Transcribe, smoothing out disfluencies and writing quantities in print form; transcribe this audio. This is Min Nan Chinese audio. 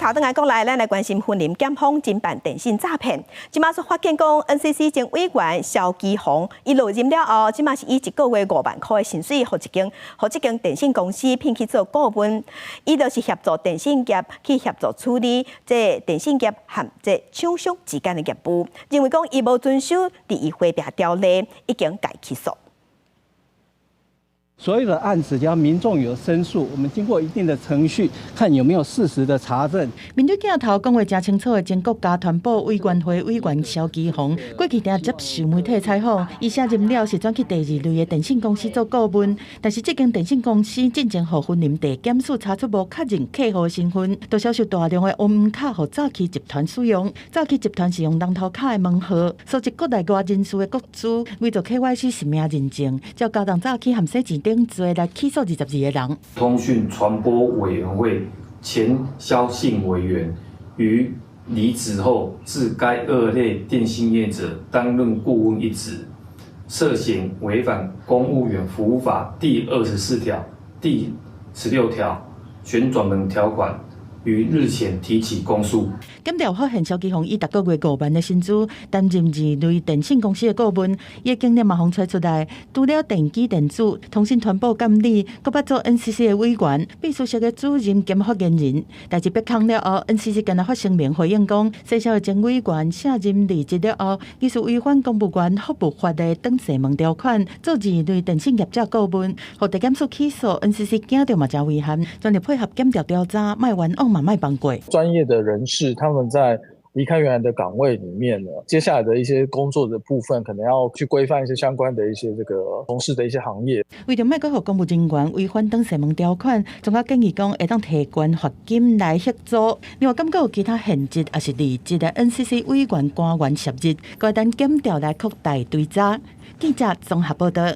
頭轉來國內，咱來關心雲林檢方偵辦電信詐騙。這馬是發現講，NCC 前委員蕭其鴻，伊落任了後，這馬是以一個月5萬箍的薪水，予這間電信公司聘去做顧問。伊就是協助電信業去協助處理這電信業和這廠商之間的業務，認為講伊無遵守第一回避條例，已經共起訴。所有的案子，只要民眾有申訴，我們經過一定的程序，看有沒有事實的查證。面對鏡頭講話誠清楚的前國家傳播委員會委員蕭其鴻，過去定接受媒體採訪，伊卸任了是轉去第二類的電信公司做顧問，但是這間電信公司進前予雲林地檢署查出無確認客戶身份，都銷售大量的黃卡予詐欺集團使用。詐欺集團是用人頭卡的門號，蒐集國內外人士的個資，偽造 KYC 實名認證，照交人詐欺和洗錢等罪來起訴22個人。通訊傳播委員會前蕭姓委員於離職後，至該二類電信業者擔任顧問一職，涉嫌違反公務員服務法第24條、第16條旋轉門條款，於日前提起公訴。檢調發現蕭其鴻以逐個月5萬的薪資擔任二類電信公司的顧問，伊的經歷嘛予揣出來，除了電機電子、通訊傳播監理，閣捌做 NCC 的委員、秘書室的主任兼發言人。代誌曝光了後，NCC 今日發聲明回應講，西蕭的前委員卸任離職了後，伊是違反公務員服務法的擋誓門條款，做二類電信業者顧問，予地檢署起訴，NCC 驚著嘛誠遺憾，全力配合檢調調查，莫冤枉嘛莫放過。專業的人士，他們在離開原來的崗位裡面呢，接下來的一些工作的部分，可能要去規範一些相關的一些這個從事的一些行業。為著莫閣予公務人員違反擋誓門條款，專家建議講會當提懸罰金來嚇阻。另外，感覺有其他現職抑是離職的 NCC 委員官員涉入，閣等檢調來擴大追查。記者綜合報道。